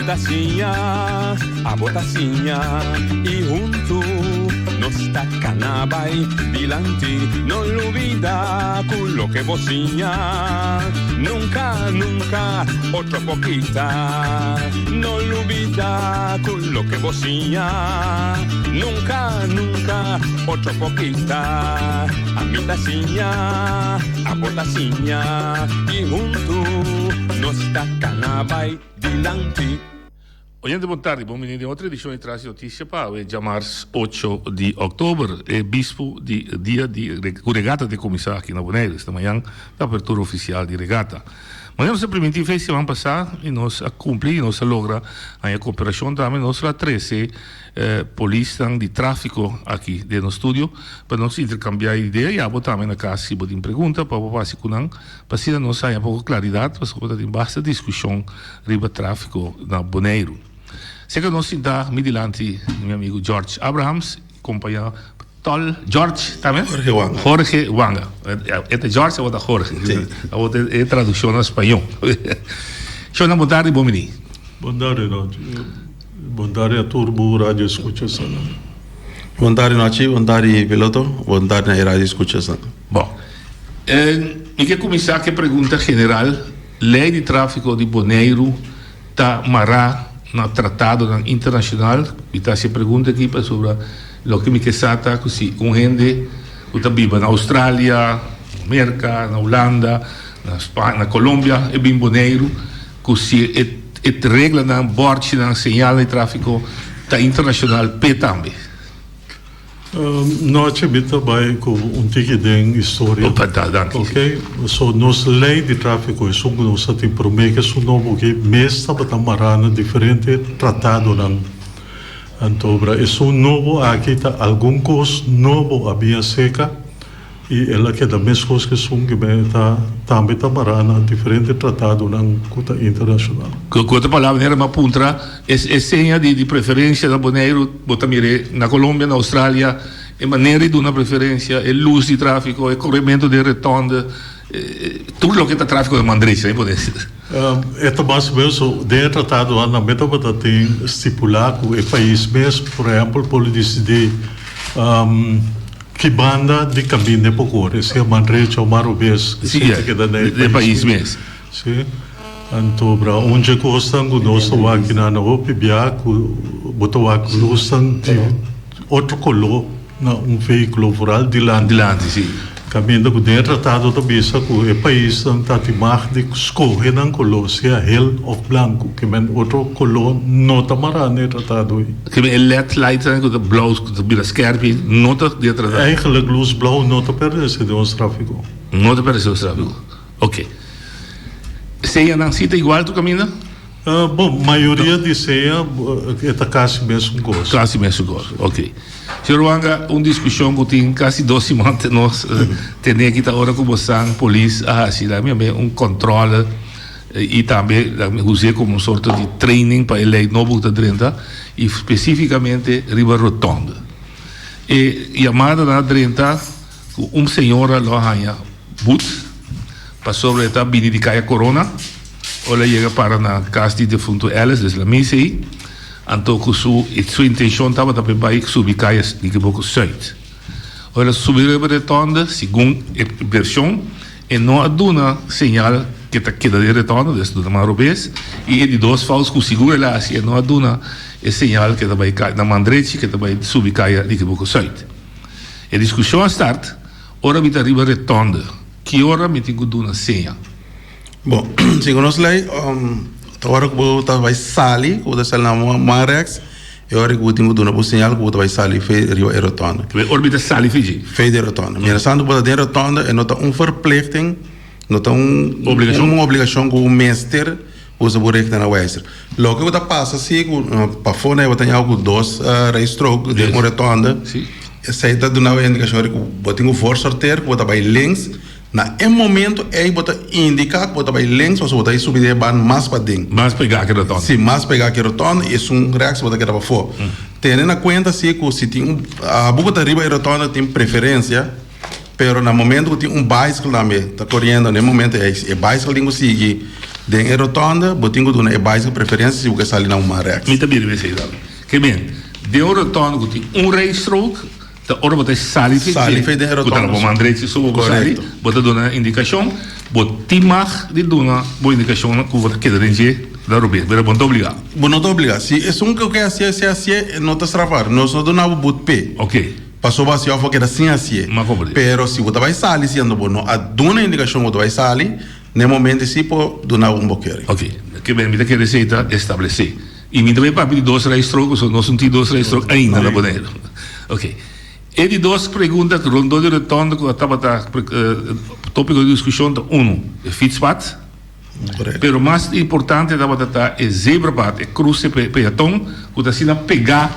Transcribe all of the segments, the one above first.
Ami ta siña, abo ta siña y huntu nos ta cana bay dilanti. No lubida cu loke bo siña nunca, nunca otro por kita. No lubida cu loke bo siña nunca, nunca otro por kita. Ami ta siña, abo ta siña y huntu nos ta cana bay dilanti. Oyente bon tardi, bon bini den otro edicion di Tras di Noticia pa awe djamars ocho di october, e bispu di dia di cu regata ta cuminsa aki na Boneiru. Esta mañan ta apertura oficial di regata. Mañan nos a priminti fe siman pasa y nos a cumpli y nos a logra haña cooperacion tambe. Nos lo a trece polisnan di trafico aki den nos studio pa nos intercambia idea y abo tambe na cas si bo tin pregunta pa bo haci cu nan pa asina nos haña poco claridad pasobra ta tin basta discusion riba tráfiko na Boneiru. Seka nos sinta mi dilanti mi amigu George Abrahams kompañá pa Tol George tambe? Jorge Wanga. Jorge Wanga. E ta George abo ta Jorge. Sí. Abo ta e tradukshon na spañó. Shona bon tardi bon bini. Bon tardi Nochi. Bon tardi a tur bo radio escuchasnan. Bon tardi Nochi, bon tardi piloto, bon tardi na e radio escuchasnan. Bon. Mi ke kuminsá ku e pregunta general. Lei di tráfiko di Boneiru ta mará na tratadonan internashonal? Mi ta hasi e pregunta aki pasobra loke mi ke sa ta ku si un hende ku ta biba na Australia, na Merka, na Hulanda, na Spaña, na Colombia e bin Boneiru ku si e reglanan, bòrchinan, señalnan di tráfiko ta internashonal p'e tambe. Nochi mi ta bai ku un tiki den historia. Opa, ta, danki. Ok, so nos lei di tráfiko esun ku nos a tin promé ku esun nobo aki mes tabata mará na diferente tratadonan. Anto obra esun nobo aki ta algun kos nobo a bin aserka. I el a keda meskos ku esun ku e ta tambe ta mará na diferente tratadonan ku ta internashonal. Ku otro palabra, manera mi a puntra, e seña di preferensia na Boneiru bo ta mir'é na Colombia, na Australia, e manera di duna preferensia, e lus di tráfiko, e korementu den retònde, tur loke ta tráfiko na man drecha, mi por desi. E ta mas o menos den e tratadonan tambe tabata tin stipulá ku e pais mes, por ehèmpel, por disidí. Ki banda di kaminda e por kore, sea man drecha o man robes, esei ta keda na e pais mes. Si. Anto bra un dje kosnan ku nos ta wak kinan na hopi bia ku bo ta wak lusnan di otro koló na un vehíkulo, vooral dilanti. Dilanti, si. Kaminda ku den e tratado ta bisa ku e paisnan ta tin mag di skohe nan koló, sea hel òf blanku, ke men otro koló no ta mará na e tratado ei. Ke men e led lightnan ku ta blou ku ta bira skèrpi no ta den e tratado. Eigenlijk lus blou no ta pertenese den ons tráfiko. No ta pertenese den ons tráfiko. Oke. Señanan si ta igual tur kaminda? Bon, mayoria di seña e ta kasi mesun kos. Kasi mesun kos, ok. Señor Wanga, un diskushon ku tin kasi dos siman te nos tene aki ta ora ku bosan polis a hasi la mi un kòntròle i tambe us'é komo un sorto di training pa e lei nobo ku ta drenta i spesífikamente riba rotònde. E yamadanan a drenta ku un señora lo a haña but pasobra e ta bini di Kaya Corona. Ora el a yega para na kas di defuntu Ellis, des la misa ei, anto ku su su intenshon tabata pa e bai subi kaya di Kiboko Sùit. Ora el a subi riba retònde, segun e vershon, e no a duna señal ku e ta keda den retònde, des duna man robes, i e di dos fous ku sigur el a hasi, e no a duna e señal ku e ta bai na man drechi ku e ta bai subi kaya di Kiboko Sùit. E diskushon a start ora mi ta riba retònde, ki ora mi tin ku duna señal? Bon, segun nos lei, ta ora ku bo ta bai sali, ku bo ta sali na man rèks, e ora ku bo tin ku duna bo señal ku bo ta bai sali fe riba e rotònde. E ora mi ta sali fe dje? Fe di e rotònde. Mientrastantu bo ta den rotònde e no ta un verplichting, no ta un Obligashon? un obligashon ku bo mester usa bo richtingaanwijzer. Loke ku ta pasa si ku pafó na e bo ta ñau ku dos rijstrook den un rotònde, esei ta duna bo e indikashon ku bo tin ku voorsorteer ku bo ta bai links. Na e momento ei bo ta indica cu bo ta bay links pasobra bo ta subi den e baan mas paden. Mas pega ki rotonda. Si, mas pega ki rotonda y esun rechts bo ta keda pafó. Tene na cuenta si cu si tin un abo cu ta riba e rotonda tin preferencia, Pero na momento ku tin un bicycle tambe ta koriendo na e momento ei, si e bicycle tin ku sigui den e rotonde, bo tin ku duna e bicycle preferensia si bo ke sali na un man rèks. Mi ta bira esei tambe. Ke men, den un rotonde ku tin un rijstrook, ta ora bo ta sali fe Sali fe den e ku ta na rotonde. bo man drechi so bo por sali, Korekto. bo ta duna indikashon, bo tin mag di duna bo indikashon ku bo ta keda den dje na robes, pero bo no ta obligá. Bo no ta obligá. Si esun ku ke hasié, si hasié, e no ta strafar. Nos no duna bo but p'e. Oke. Pasobra si òf bo keda sin hasié. Ma komo di. Pero si bo ta bai sali siendo bo no a duna indikashon ku bo ta bai sali, na e momento si por duna bo un bokeri. Ok, ke ben mi ta kere esei ta establesé. I mi ta bai papia di dos rijstrook pasobra nos no tin dos rijstrook ainda na Boneiru. Ok. E di dos pregunta rondó di rotonde ku a tabata topiko di diskushon ta unu, e fietspad. Korekto. Pero mas importante tabata ta e zebrapad, e kruse peaton ku ta asina pegá.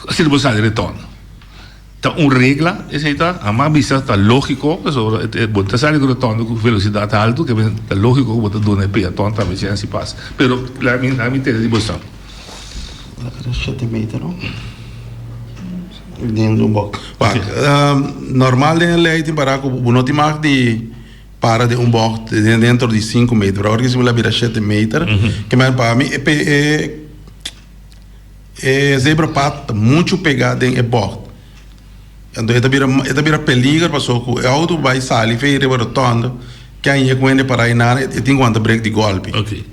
Asina bo sa di retorno. Ta un regla esei ta, ama bisa ta lógiko, pasobra bo ta sali ku retorno ku velosidat haltu, ke ta lógiko ku bo ta duna e peaton tambe chèns di pasa. Pero laga mi laga mi tende di bo sa. Shete meter no? Den un bòk. Wak, normal den e lei tin para ku bo no tin mag di para den un bòk dentro di sinku meter, pero awor ki si bo la bira shete meter, ke men pa mi e e. E zebrapad ta muchu pegá den e bògt. Anto e ta bira e ta bira peliger paso ku e outo bai sali fei riba rotonde ke a yega ku hende pará einan e tin ku wanta brek di gòlpi. Ok.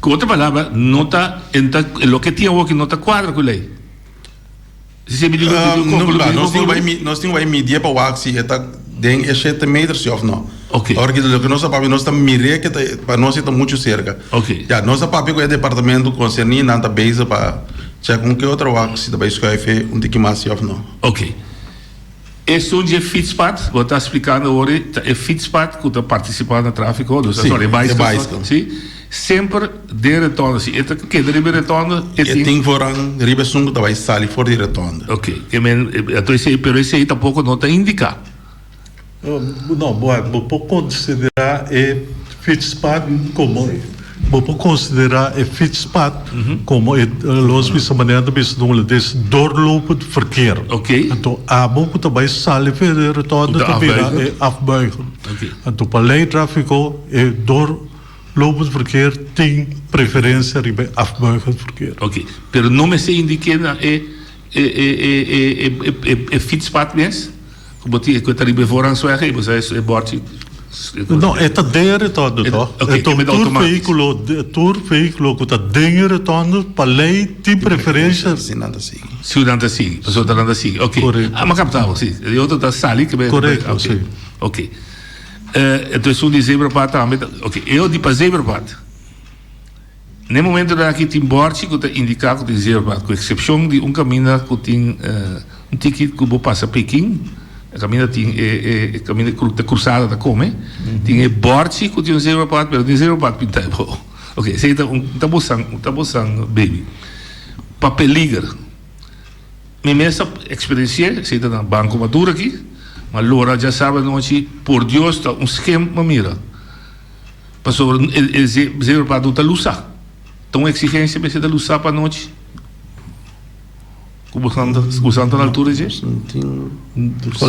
Ku otro palabra no ta e ta loke tin awoki no ta kuadra ku lei. Si si mi di No, nos tin ku bai nos tin ku bai midié pa wak si e ta den e shete meter si òf no. Ok. Ora ki loke nos a papia nos ta mir'é ke ta pa nos e ta muchu serka. Ok. Ya nos a papia ku e departamento konserní nan ta bezig pa chèk un ke otro wak si ta bai skuif e un tiki mas si òf no. Ok. Esun dje fietspad bo ta splikando awor ei ta e fietspad ku ta partisipá na tráfiko dus Sí, sorry e e bicycle bicycle. sí semper den retònde si e ta keda riba e retònde e E tin tin voorrang riba esun ku ta bai sali for di retònde. Ok ke men anto esei pero esei tampoko no ta indiká. No, bo bo por konsiderá e fietspad komo bo por konsiderá e fietspad komo e los bisa manera ta bisa den hulandes doorlopend verkeer. Oké. Anto abo ku ta bai sali for di rotonde Ku ta ta bira afbuigen. e afbuigen. Oké. Anto pa lei tráfiko e doorlopend verkeer tin preferensia riba e afbuigend verkeer. Oké, pero no mester indiké na e e e e e e e fietspad mes? Ku bo tin e ku e ta riba e voorrangsweg ei, bo sa e bòrchi. No, e ta den e retònde tòg. Oké, Enton e ta tur outomátisch. vehíkulo, tur vehíkulo ku ta den e retònde pa lei tin preferensha. Si nan ta sigui. Si nan ta sigui, pasobra nan ta sigui. Oké. Korekto. Ah, m'a kapta bo, si. E otro ta sali ke Korekto, oké. si. Oké. Enton esun di zebrapad tambe ta, oké, e otro di pa zebrapad. Na e momentonan aki tin bòrchi ku ta indiká ku tin zebrapad, ku eksepshon di un kaminda ku tin un tiki ku bo pasa Pekin, e kaminda tin e kaminda ku ta krusada ta kome, tin e bòrchi ku tin un zebrapad, pero tin zebrapad pintá abou. Oke, esei ta un ta bosan ta bosan baby. Pa peliger, mi mes a eksperensi'é, esei ta na Banko Maduro aki, ma lora djasabra anochi, por Dios ta un skem pa mira. Pasobra e zebrapad no ta lusa. Ta un exigencia mester ta lusa pa anochi? Cu bo san ta na altura dje?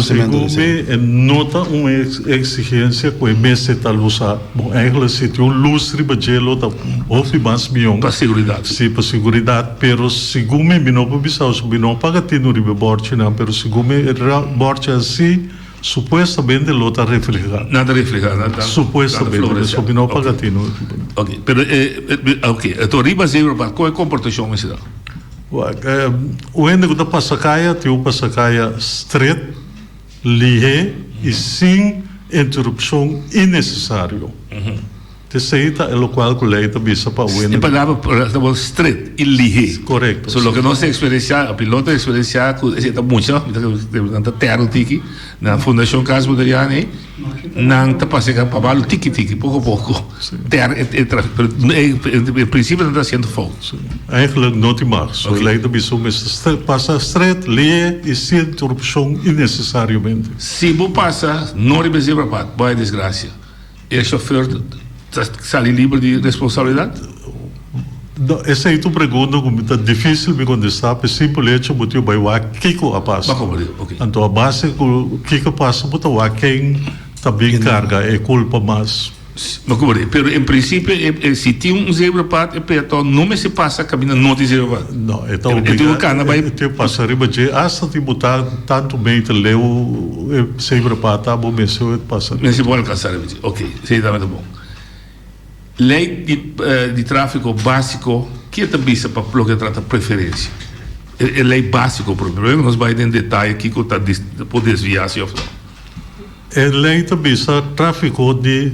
Segun mi e no ta un exigencia cu e mester ta lusa. Bon, eigenlijk si tin un luz riba dje lo ta hopi mas mion. Pa seguridad. Si, pa seguridad. Pero segun mi, mi no por bisa mi no paga tinu riba e borchinan, pero segun mi e borchi asi. Supuestamente lo ta reflehá. Nan ta reflehá, nan ta Supuestamente, floresha. pasobra mi no paga tinu. Ok, pero e, ok, enton riba zebrapad, kon e komportashon mester ta? Wak, un hende ku ta pasa kaya tin ku pasa kaya stret, lihé i sin interupshon innesesario. Esei ta e lokual ku lei ta bisa pa un hende. E palabra ta bon stret i lihé. Korekto. So loke nos ta eksperensiá, e piloto ta eksperensiá ku esei ta mucha, nan ta tèrno tiki, na Fundashon Cas Boneriano ei, nan ta pasa e pabalo tiki tiki, poko poko, tèr e trafiko. Pero en prinsipio nan ta hasiendo fout. Si. Eigenlijk no tin mag. So lei ta bisa un mester pasa stret, lihé i sin interupshon innesesariamente. Si bo pasa no riba e zebrapad, bo a desgrasia. E chauffeur ta sali liber di responsabilidad? No, esei ta un pregunta ku ta difísil mi kontestá p'e simpel hecho bo tin bai wak kiko a pasa. Anto a base ku kiko a pasa bo ta wak ken ta bin karga e kulpa mas. Pero en prinsipio si tin un zebrapad e peaton no mester pasa kaminda no tin zebrapad. No, e ta obligá, e tin pasa riba dje asta tin bo ta tantu meter leu e zebrapad ta bo mester pasa riba dje. Mester por alkansá riba dje, oke, esei tambe ta bon. Lei di tráfiko básiko, ke ta bisa pa loke ta trata preferensia? E lei básiko promé, luego nos bai den detaye kiko ta por desviá si òf no. E lei ta bisa tráfiko di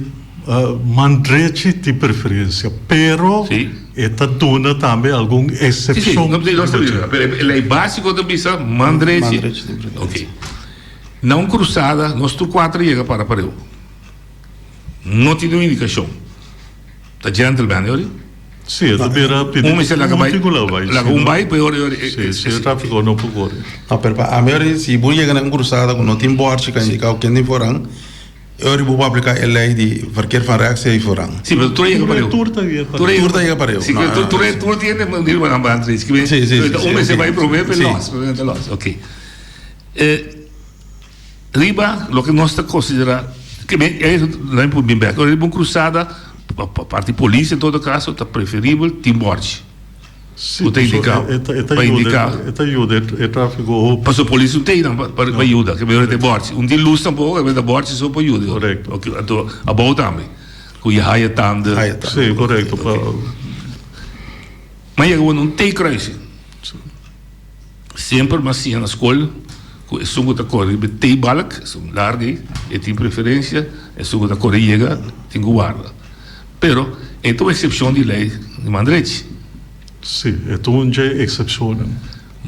man drechi tin preferensia, pero e ta duna tambe algun eksepshon. Si, si, nos ta bisa, pero e lei básiko ta bisa man drechi. Man drechi tin preferensia. Oke. Na un krusada nos tur kuater a yega para pareu. No tin un indikashon. Ta gentleman, e ori? Si, e ta bira pidi Un mester laga un bai, tin ku laga bai. laga Si un no, bai, pa e ori, ori, si, si e trafiko no por kore. No, pero pa ami ori, si bo yega na un krusada ku no tin bòrchi ku a indiká ku ken tin voorrang, e ori bo por apliká e lei di verkeer van rechts ei voorrang. Si, pero tur a yega Tur, pareu. tur ta yega Tur a pareu. yega Tur ta yega pareu. Si, No, tur, no, tur, si. tur tiene un nan ban tres. Si, si, si, Un si, mester ok. bai promé, pa e Si. lòs, pa e lòs. Ok. Riba loke nos ta konsiderá, ke men e nan por bin bèk. Ora riba un krusada, pa parti polis en todo kaso, ta preferibel tin bòrchi Sí, ku ta indiká, e ta e ta pa yuda indiká. e ta yuda e tráfiko hopi. Pasobra polis no ta einan pa pa yuda, ke men ora ta e bòrchi. Un tin lus tampoko, ke men ta bòrchi so pa yuda. Korekto. Oke, anto abou tambe, ku e haya tanda. Haya tanda. Sí, korekto. Pa. Ma yega wòrdu un T-kruising. Semper m'a siña na skol ku esun ku ta kore riba e T-balk, esun largu ei, e tin preferensia, esun ku ta kore yega tin ku warda. Pero e ta un eksepshon di lei di man drechi. Sí, e ta un dje eksepshonnan.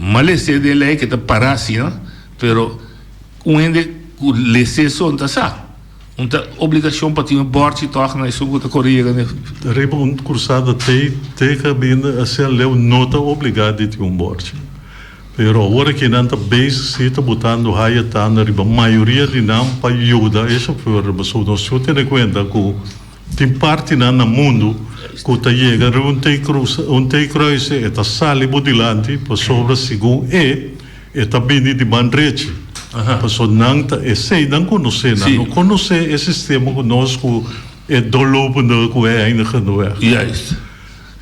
M'a les'é den lei ku e ta pará asina, pero un hende ku les'é so no ta sa. Un ta obligashon pa tin un bòrchi tòg na esun ku ta kore yega n'e. Riba un krusada te te kaminda asia leu no ta obligá di tin un bòrchi. Pero awor aki nan ta bezig si ta botando haya tanda riba mayoria di nan pa yuda e shofèr. Pasobra nos tin tene kuenta ku tin partinan na mundu ku ta yega riba un te krusa un te kruise e ta sali bo dilanti pasobra segun e E ta bini di man drechi. Pasobra nan ta esei nan konosé. Nan no konosé e sistema ku nos ku e doorlopende ku e eindigende weg. Juist.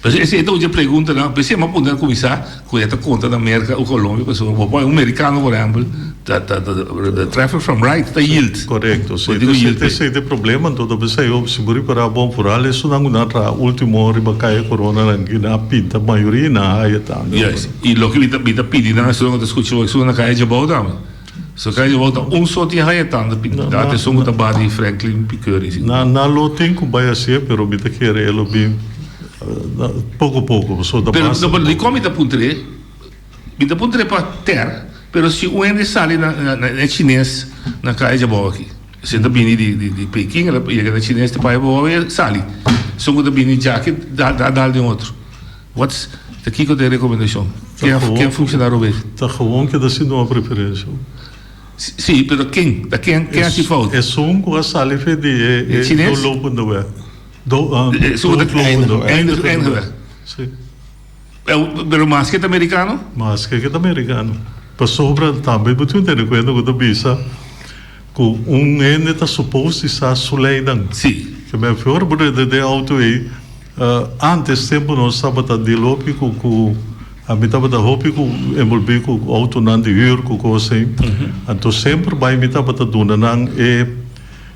Pasobra esei ta un dje preguntanan. P'esei mi a puntra na kuminsá ku e ta konta na Merka o Colombia pasobra bo pone un merikano por ehèmpel ta ta the traffic from right ta yield. Korekto. Bo tin ku yield p'e. Esei ta e problema. Anto ta p'esei si bo ripará bon foral esunnan ku nan a traha ultimo riba Kaya Corona nan ki nan a pinta mayoria nan a haya tambe. Juist. I loke mi ta mi ta pidi nan esun ku ta skucha bo esun na kaya Djabou tambe. So kaya Djabou ta un so tin haya tanda pinta ta esun ku ta ba di Franklin Piqueur i. Nan nan lo tin ku bai hasié pero mi ta kere e lo bin poko poko pasobra ta Pero basta. no pero dikon mi ta puntr'é? Mi ta puntr'é pa tèr pero si un hende sali na na e chines na kaya Djabou aki si e ta bini di di di Peking el a yega na chines ta paya abou e sali esun ku ta bini djaki dal dal den otro. What's ta kiko ta e rekomendashon? Ta Ken ken funshoná robes? Ta gewoon keda sin duna preferensia. Si, pero ken? Ta ken ken hasi fout? Esun ku a sali fe di e E chines? doorlopende weg. Do Esun ku ta doodlopende weg. eindig eindige weg. Si. Pero maske ta merikano? Maske ke ta merikano. Pasobra tambe bo tin tene kuenta ku ta bisa ku un hende ta supos di sa su leinan. Si. Ke men fe ora bo reda den auto ei Antes tempu nos tabata deal hopi ku ku ami tabata hopi ku envolvi ku autonan di huur ku kos ei. Anto semper bai mi tabata duna nan e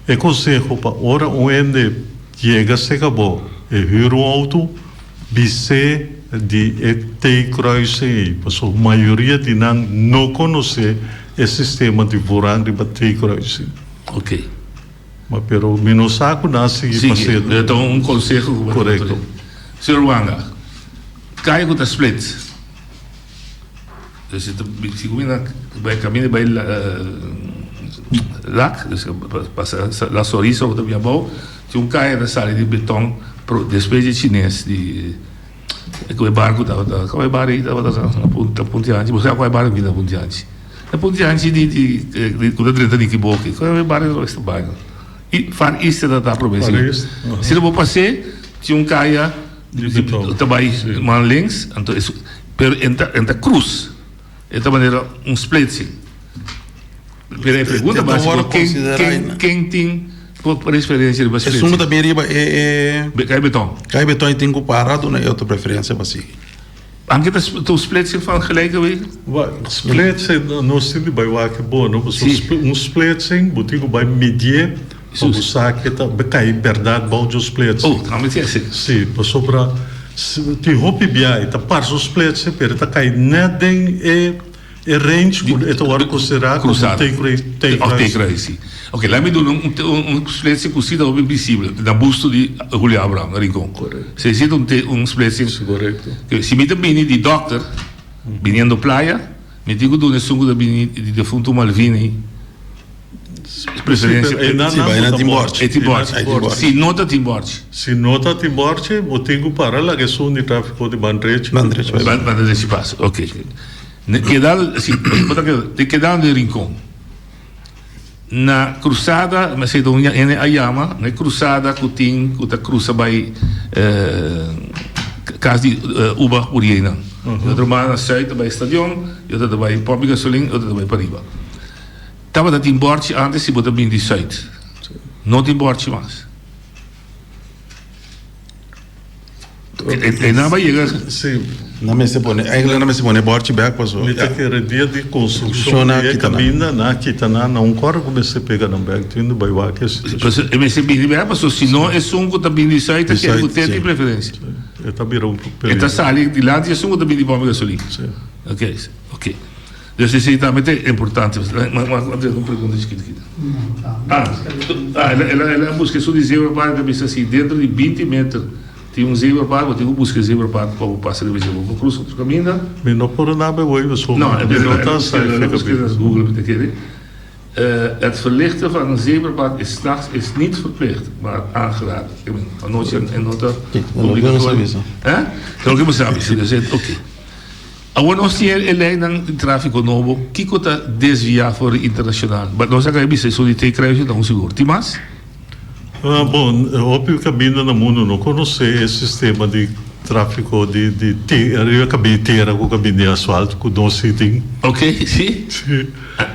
e konseho pa ora un hende yega seka bo e huur un auto bis'é di e T-kruising ei pasobra mayoria di nan no konosé e sistema di voorrang riba T-kruising. Oké. Ma pero mi no sa ku nan a sigui pa Sigui. sedu. E ta un konseho ku bo ta Korekto. duna. Señor Wanga, kaya ku ta split. Dus e ta si ku mi na bai kaminda bai Lak, dus pasa La Soriso ku ta bin abou, tin un kaya ta sali di beton despues di chines di ku e barku tabata, kua e bar ei tabata na Punti Anchi? Bo sa kua e bar na Punti Anchi? E punti anchi di di ku ta drenta di Kiboki. Ku e bario ta esta bario. I Far East ta ta prome si. Si bo pas'é tin un kaya. Ta bai man links, anto e pero e ta e ta cruz, e ta manera un splitsing. Pero e pregunta basico, ken ken ken tin preferencia riba splitsing? Esun ku ta bin riba e e Kai beton. Kai beton e tin ku para duna e otro preferencia pa sigui. Anke ta un splitsing van gelijke wegen? Splitsing nos tin di bai wak e bon no, pasobra un splitsing bo tin ku bai midié pa bo sa ke ta kai bèrdat bou dje splitsing. Oh, tambe tin asina. Si, pasobra tin hopi bia e ta parse un splitsing pero e ta kai nèt den e E range ku e ta wòrdu konsiderá komo un T-kruis. Si. Oke, laat mi duna un splitsing ku si ta hopi visibel, na busto di Julio Abraham, na Rincon. Korekto. Si ta un splitsing. Si, korekto. Si mi ta bini di dòkter, biniendo Playa, mi tin ku duna esun ku ta bini di defuntu Malvini preferensia. Si, bai na tin bòrchi. E tin bòrchi. Si no ta tin bòrchi. Si no ta tin bòrchi, bo tin ku para laga esun di tráfiko di ban drechi. Ban drechi bai. Ban drechi pasa, oke. Keda si bo ta keda te keda den Rincon na cruzada mester ta un hende a yama na e cruzada cu tin cu ta cruza bay cas di Uba Urieynan e otro banda na zuid ta bay stadion e otro ta bay pomp di gasolin e otro ta bay pariba tabata tin borchi antes si bo ta bini di zuid no tin borchi mas. E nan a yega. Sí. Nan mester pone, eigenlijk nan mester pone bòrchi bèk paso. Mi ta kere dia di konstrukshon di e kaminda nan a kita nan na un kòrda ku mester pega nan bèk tin di bai wak e situashon. Paso e mester bini bèk paso si no esun ku ta bini di sùit ta kere ku te tin preferensia. E ta bira un E ta sali dilanti esun ku ta bini di pòmpi gasolin. Sí. Oke, oke. Dus esei tambe ta importante. Ma Andres un pregunta chikito kita. Ah, ah, el a el a buska esun di zebrapad, e ta bisa si dentro di binti meter tin un zebrapad, bo tin ku buska e zebrapad pa bo pasa riba dje. Bo por krusa otro kaminda. Mi no por nada hoy pasobra No, mi no ta sa el a buska e na Google mi ta kere. Het verlichten van een zebrapad is 's nachts is niet verplicht, maar aangeraden. Ik bedoel, anochi e no ta obligatorio. Hè? Loke bo sa bisa, dus oké. Awor nos tin e leynan di trafico nobo, kico ta desvia for di internacional? But nos a caba bisa esun di T-kruisje ta un sigur. Tin mas? Bon, hopi caminda na mundo no conoce e sistema di trafico di di riba caminda di tera cu caminda di asfalto cu nos si tin. Ok, si? Si.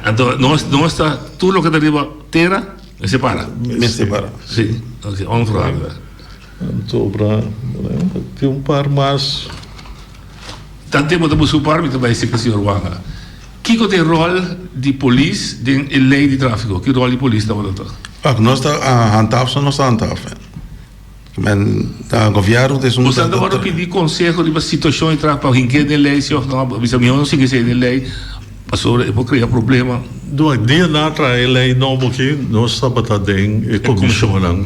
Anto nos nos ta tur loke ta riba tera mester para? Mester para. Si, ok, onverantwoord. Anto bra, tin un par mas. Tanten bo ta buska un par, mi ta bai serka señor Wanga. Kiko ta e ròl di polis den e lei di tráfiko? Ki ròl di polis tabata ta? Wak, nos ta handhaaf so nos ta handhaaf. Men ta gobièrnu ta esun. Boso ta wòrdu pidi konseho riba situashon di tráfiko pa hink'é den lei si òf no? Bo bisa mihó no sigui esei den lei pasobra e por krea problema. Dua dia na traha e lei nobo aki, nos tabata den e komishonnan.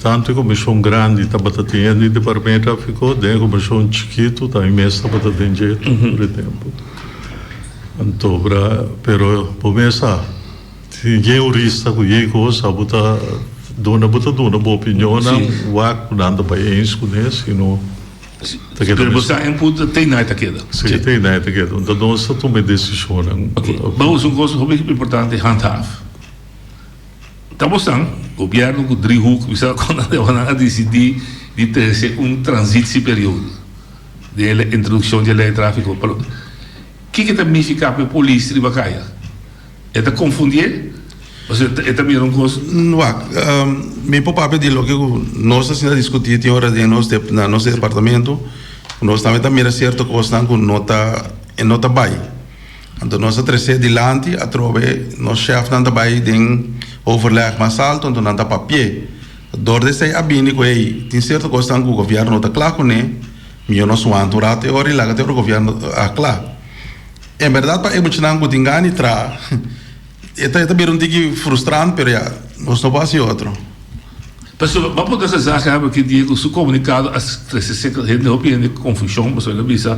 Tantu e komishon grandi tabata tin hende di departamento di trafiko, den e komishon chikitu tambe mes tabata den dje tur e tempu. Anto bra, pero bo mes sa, tin yen hurista ku yen kos, abo ta duna, bo ta duna bo opinionnan, wak ku nan ta bai eens kuné, sino. Ta keda Pero bo sa en punto te nai ta keda. Sí, te nai ta keda. Enton nos ta tuma e desishonnan. Ok, ba usa un kos hopi importante, handhaaf. Ta bosan, gobièrnu ku driehoek, mi sa kon nan nan a disidí di trese un transitieperiodo den e introdukshon di e lei di tráfiko. Pero kiko ta nifiká pa e polis riba kaya? E ta konfundié? Pasobra e ta mira un kos. Wak, mi por papia di loke ku nos a sinta diskutí tin ora den nos na nos departamento, ku nos tambe ta mira sierto kosnan ku no ta e no ta bai. Anto nos a tres'é dilanti atrobe nos shèfnan ta bai den overleg mas alto anto nan ta papi'é. Dor di esei a bini ku hey tin sierto kosnan ku gobièrnu no ta kla kuné, mihó nos wanta un rato e ora i laga te ora gobièrnu a kla. En berdad pa e muchanan cu tin gana di traha e ta e ta bira un tiki frustrant pero ya nos no por haci otro. Pasobra bo a puntra gezaghebber ki dia cu su comunicado a trece seca hende hopi hende confusion pasobra el a bisa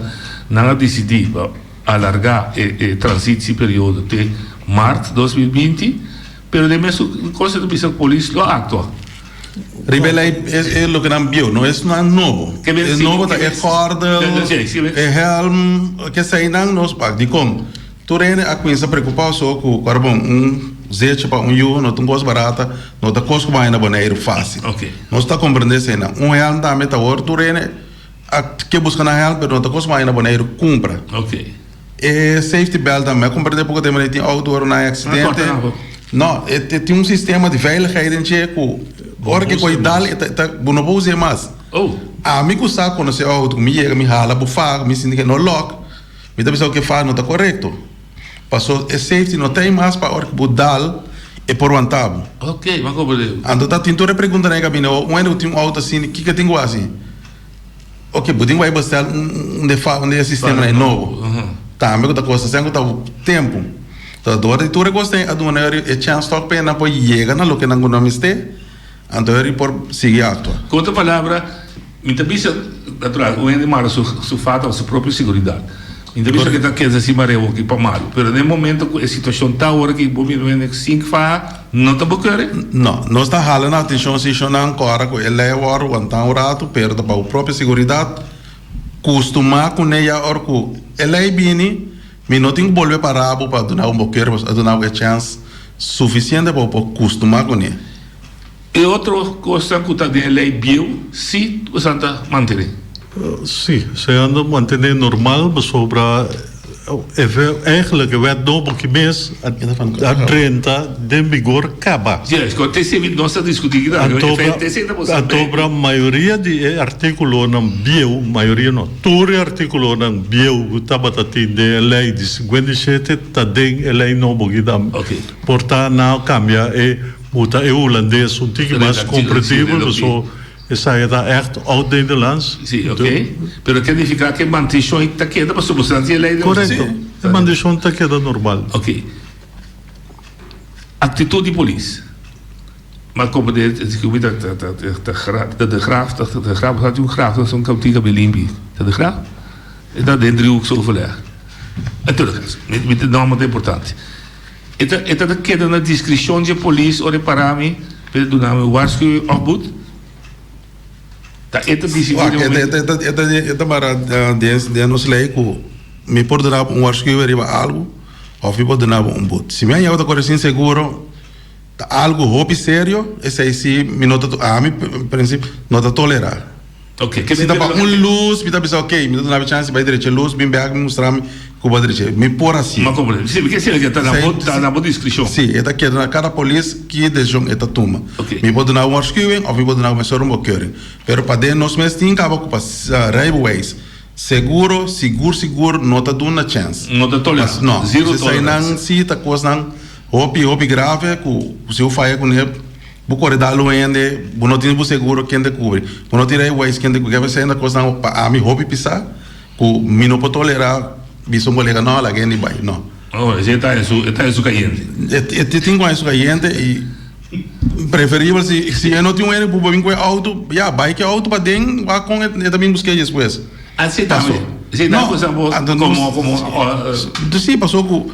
nan a dicidi pa alarga e e transitieperiodo te maart 2020 pero den mesun cosa el a bisa cu polis lo a actua. Riba e lei e loke nan bieu, no esnan nobo. E nobo ta e gòrdel, e hèlm, keseinan nos pak. Dikon? Tur hende a kuminsá preokupá so ku ora bon un zechi pa un yu no ta un kos barata, no ta kos ku bo haña na Boneiru fásil. Nos ta komprendé eseinan. Un hèlm tambe ta awor tur hende. A ke buska nan help pero no ta kos mai na Boneiru kumpra. E safety belt nan mi a kumpra den poko tempo tin outo ora nan aksidente. No e tin un sistema di veiligheid den dje ku ora ke koi dal e ta bo no por us'é mas. Ami ku sa konosé outo ku mi yega mi hala bo faha mi sinti ke no lòk mi ta bisa ku e faha no ta korekto. Paso e safety no ta ei mas pa ora ku bo dal e por wanta bo. Anto ta tin tur e preguntanan e kaminda un hende ku tin un outo asina kiko e tin ku hasi? Ok, bo tin ku bai bestel un de fa un de e sistema nan nobo. Tambe ku ta kosta sèn ku ta tempu. Ta dor di tur e kos a duna yori e chèns tòg pa e nan por yega na loke nan ku nan mester, anto yori por sigui aktua. Ku otro palabra, mi ta bisa, natural, un hende mara su su fata pa su propio seguridat. Mi ta bisa ku e ta keda si mareo aki pa malu, pero den e momento ku e situashon ta ora ki bo mira un hende sin faha, No ta bekeuring? No. Nos ta hala na atencion si shonnan cora cu e ley a worde wanta un rato, pero ta pa bo propio seguridad. Custuma cune ya ora cu e ley bini, mi no tin cu bolbe para bo pa duna bo un bekeuring, pasobra a duna bo e chance suficiente pa bo por custuma cune. E otro cosnan cu ta den e ley bieu si bosan ta mantene? Si, se anda mantene normal pasobra eigenlijk e wet nobo ki mes a drenta den vigor kaba. Yes, con te sirbi nos ta discuti ki ta. Antobra mayoria di e articulonan bieu, mayoria no, tur e articulonan bieu cu tabata tin den e ley di 57 ta den e ley nobo ki tambe. Por ta nan a cambia e buta e hulandes un tiki mas comprendibel pasobra Esaki ta echt oud Nederlands. Sí, ok. Pero ke nifiká ke mandishon ta keda pasobra boso nan tin e lei. Korekto. E mandishon ta keda normal. Ok. Aktitut di polis. M'a komprendé ku mi ta ta ta de Graaf ta de Graaf boso tin un graaf ta un kantika bien limpi. Ta de Graaf? E ta den driehoeksoverleg. En todo caso, mi ta nòmber ta importante. E ta e ta keda na diskrishon dje polis ora e para mi pa e duna mi un waarschuwing òf but? Ta e ta disidí Wak, den e momento? ta e ta e ta e ta mara den den nos lei ku mi por duna bo un waarschuwing riba algu òf mi por duna bo un but. Si mi haña bo ta kore sin seguro ta algu hopi serio esei si mi no ta ami en prinsipio no ta tolerá. Ok, ke Si ta pa un lus, mi ta bisa ok, mi ta duna bo chance bai drecha lus, bin bek mi mustra mi ku bo a drecha. Mi por hasié. Ma komprende. Si, ke sera ke ta na bo, ta na bo diskrishon. Si, e ta keda na kada polis ki desishon e ta tuma. Ok. Mi por duna bo un waarschuwing òf mi por duna bo mesora un bekeuring. Pero pa den nos mes tin kaba ku pa rijbewijs, seguro, sigur sigur no ta duna chance. No ta tolerá. No. Zero Eseinan tolerance. si ta kosnan hopi hopi grave ku si bo faya kuné. Bo kore dal un hende, bo no tin bo seguro ken ta kubri, bo no tin rijbewijs ken ta kubri. Kebé esei ta kosnan pa ami hopi pisá ku mi no por tolerá bisa un kolega no laga hende bai, no. Oh, esei ta en su, e ta en su kayente. E tin ku en su kayente i preferibel si si e no tin un hende ku por bin ku e outo, ya bai ku e outo paden wak kon e ta bin busk'é despues. Así tambe, esei ta cosa bo komo komo. Si, paso ku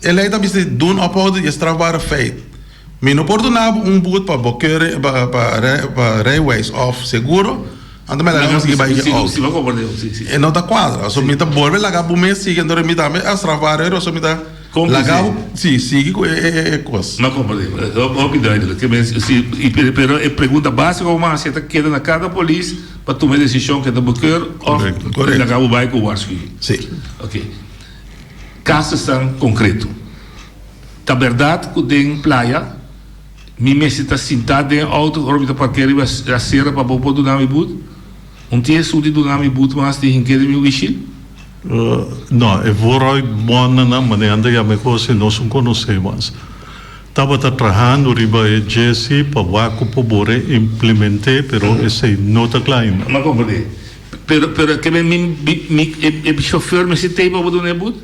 e lei ta bisa doen ophouden di e strafbare feit. Mi no por duna bo un but pa bo kere pa pa pa rijbewijs of seguro, anto mi a laga bo sigui bai ki auto. E no ta cuadra, so mi ta bolbe laga bo mes sigui, anto mi tambe a strafbaar ero, so mi ta laga bo si sigui cu e e cos. No comprende, hopi duidelijk. Ke men si pero e pregunta basico bo mas si e ta keda na cada polis pa tuma e decision ke ta bo keur of laga bo bai cu waarschuwing. Si. Ok. Casonan concreto. Ta berdad cu den playa mi mester ta sinta den e auto ora mi ta parkea riba e acera pa bo por duna mi but? Un tin esun di duna mi but mas di hink'e den mi wishil? No, e vooruit bonnan manera nan ta yama e cos nos no conoce mas. Tabata trahando riba e djesi pa wak cu por bore implemente pero esey no ta cla ainda. Mi a comprende. Pero pero ke mi mi e chauffeur mester tey pa bo duna e but?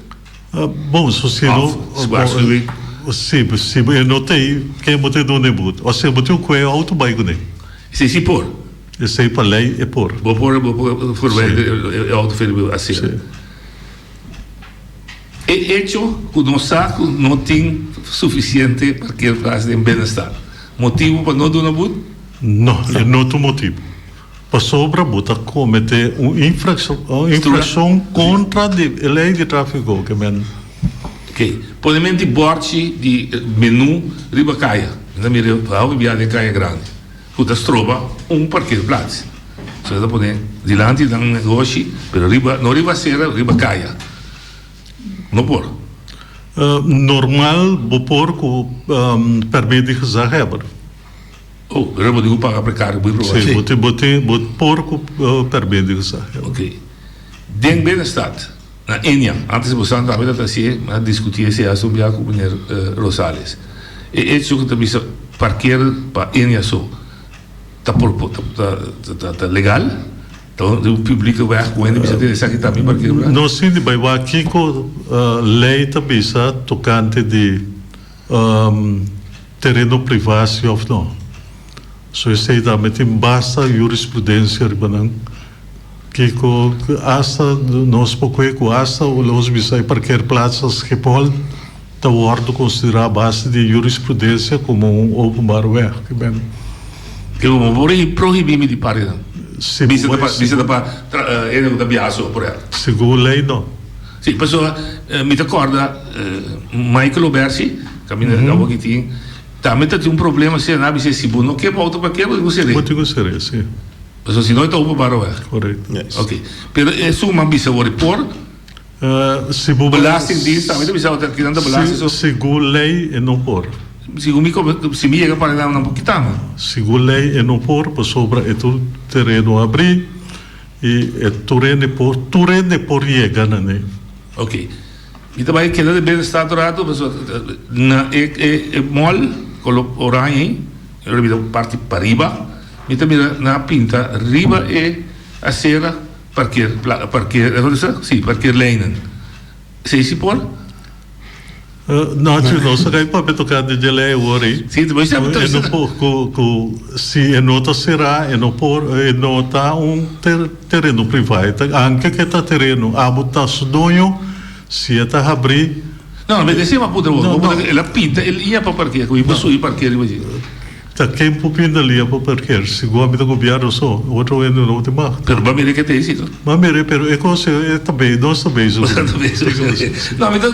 Bon, so si no, si, si e no t'ei, ken bo ta duna e but? Osea bo tin un kue outo bai kuné. Esei si por. Esei pa lei e por. Bo por, bo por voorbij e outo for di asera. E echo ku nos sa ku no tin sufisiente parkeerplaats den binnenstad, motibu pa no duna but? No, e no ta un motibu. Pasobra bo ta comete un infraccion contra di e ley di trafico ke men. Ok, ponemen di borchi di menu riba caya, mi ta mira hopi bia den caya grandi cu ta stroba un parkeerplaats. So e ta pone dilanti nan negoshi, pero riba, no riba acera, riba caya. No por. Normal bo por cu permit di gezaghebber. Oh, pero bo tin cu paga precario bo proba. Si, bo tin, bo tin, bo por cu permit di gezaghebber. Ok. Den binnenstad, na Ennia, antes bo san tambe ta ta hacié, mi a discuti esey hace un biaha cu meneer Rosales. E hecho cu ta bisa parkeer pa Ennia so, ta por, ta, ta, ta legal? Ta un publieke weg cu hende bisa tin esaki ta mi parkeerplaats? Nos tin di bai wak kico ley ta bisa tocante di tereno priva si of no. So esey tambe tin basta jurisprudencia riba nan. Kico hasta nos por coge cu hasta los bisa e parkeerplaats na Schiphol ta wordo considera a base di jurisprudencia como un openbaar weg. Ke bo por prohibi mi di parke nan? Bisa ta pa bisa ta pa hende ku ta biaha so por ehempel. Segun lei no. Si, pasobra mi ta kòrda Michael Obersi, kaminda di awo ki tin, tambe ta tin un problema asina, nan a bisa si bo no ke bo outo parkea bo tin ku ser'é. Bo tin ku ser'é, si. Pasobra si no e ta openbare weg. Korekto. Ok. Pero esun a bisa wor e por. Si bo Belastingdienst tambe ta bisa bo kinan ta belasting so. Segun ley e no por. Segun mi si mi yega para nan nan por kita mi. Segun ley e no por pasobra e tur tereno abri y e tur hende por tur hende por yega na ne. Ok. Mi ta bay keda den binnenstad un rato pasobra na e e mall color oranje ey ora mi ta parti pariba mi ta mira nan a pinta riba e acera. Parkeer pla parkeer e cosa si parkeerlijnen esei si por? No chu nos a kai papia tokante dje lei awor ei. Si bo sa E no por ku ku si e no ta será e no por e no ta un tereno privá e ta anke ke ta tereno abo ta su doño si e ta habrí. No no mester ma puntra bo bo puntra el a pinta e liña pa parkeer ku mi por subi parkeer riba dje. Ta ken por pinta lia pa parker? Segun ami ta gobierno so, otro hende no tin mag. Pero bo a mira ke ta hesi no? Bo a mira pero e kos e ta bei, nos ta bezig ku e. Ta bezig ku e. No mi ta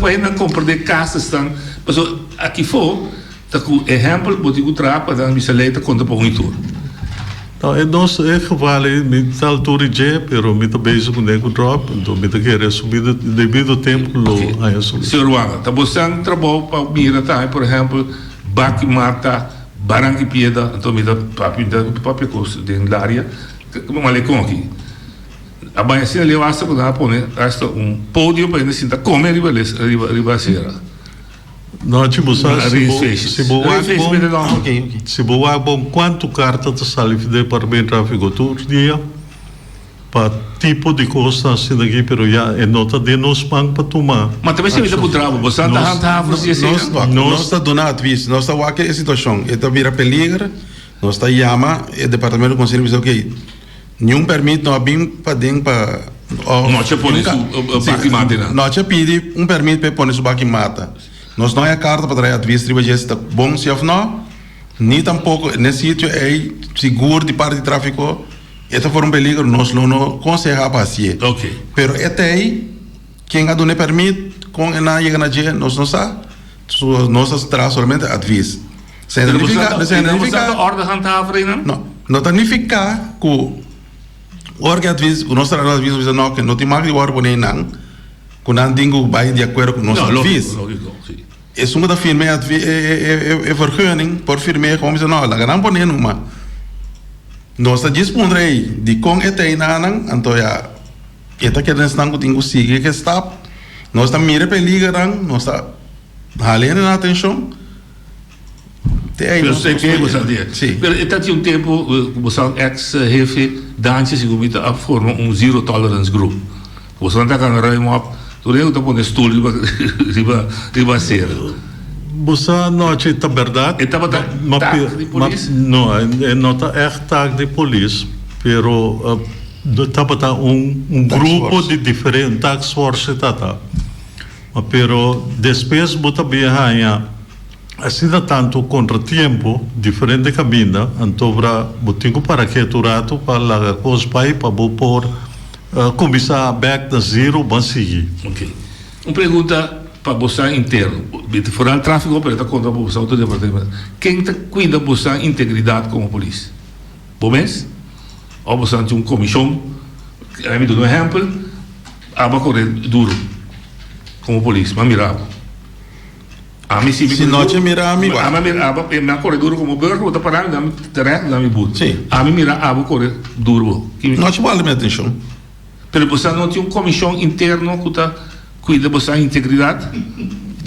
pa hende nan komprende kasnan pasobra aki fo ta ku ehèmpel bo tin ku traha pa nan bisa lei ta konta pa un i tur. No e nos e geval ei mi ta altura di dje pero mi ta bezig ku nego drop enton mi ta kere su bida debido tempo lo haña solushon. Señor Wanga, ta bo san trabou pa mira tambe por ehèmpel Baki mata, baranki piedra, anto mi ta papia, mi ta papia kos den laria, malekon aki. A baña asina leu hasta ku nan a pone hasta un podio pa hende sinta kome riba les, riba, riba acera. Nochi bo sa si bo, si bo wak bon, si bo wak bon kuantu karta ta sali fi departamento trafiko tur dia? Pa tipo di kosnan asina aki, pero ya e no ta den nos man pa tuma Ma tambe si mi ta puntra bo, bo sa ta handhaven si esei nan? Nos ta duna advis, nos ta wak e situashon, e ta bira peliger, nos ta yama e departamento konserni bisa ok, niun permit no a bin paden pa òf Nochi a pone su baki mata einan. Nochi a pidi un permit pa e pone su baki mata. Nos no haña karta pa trae advis riba dje si ta bon si òf no, ni tampoko n'e sitio ei sigur di parti di trafiko. E ta for un peligro, nos lo no konsehá pa hasié. Pero e ta ei, ken a duna e pèrmit, kon e nan a yega na dje, nos no sa. So, nos ta traha solamente advis. Esei no nifiká, esei no nifiká. No, no ta nifiká ku ora ku e advis, ku nos traha nos advis, nos bisa no, ke no tin mag di wòrdu pone einan, ku nan tin ku bai di akuerdo ku nos advis. Esun ku ta firma e vergunning por firm'é komo bisa no laga nan pone numa. Nos ta djis puntra ei dikon e ta einanan anto ya e ta keda esnan ku tin ku sigui ke stap. Nos ta mira e peligernan nos ta hala hende nan atenshon te ei nos si. Pero e ta tin un tempu ku bo sa un ex hefe Dantje segun mi ta a forma un zero tolerance group. Boso ta gana ruim op tur hende ku ta pone stul riba riba riba acera. Bo sa anochi ta berdad. E tabata taak di polis? No, e no ta echt taak di polis, pero tabata un un grupo di diferente, task force e tata. Pero despues bo ta bin haña asina tantu contratiempo diferente caminda, antobra bo tin cu para ketu un rato pa laga cos bay pa bo por Kuminsá bèk na zero ban sigui. Ok. Un pregunta pa bosan interno. Foral tráfiko pero ta konta pa bosan otro departamento. Ken ta kuida bosan integridat komo polis? Bo mes? Òf boso tin un komishon? Mi duna un ehèmpel, abo a kore duru komo polis, mi a mira abo. Ami si mi Si nochi mira ami wa. Ami a mira abo, mi a kore duru komo burger, bo ta para mi dami terecht, mi dami but. Si. Ami mira abo kore duru bo. Nochi bo hala mi atenshon. Pero boso no tin un komishon interno ku ta kuida boso integridat?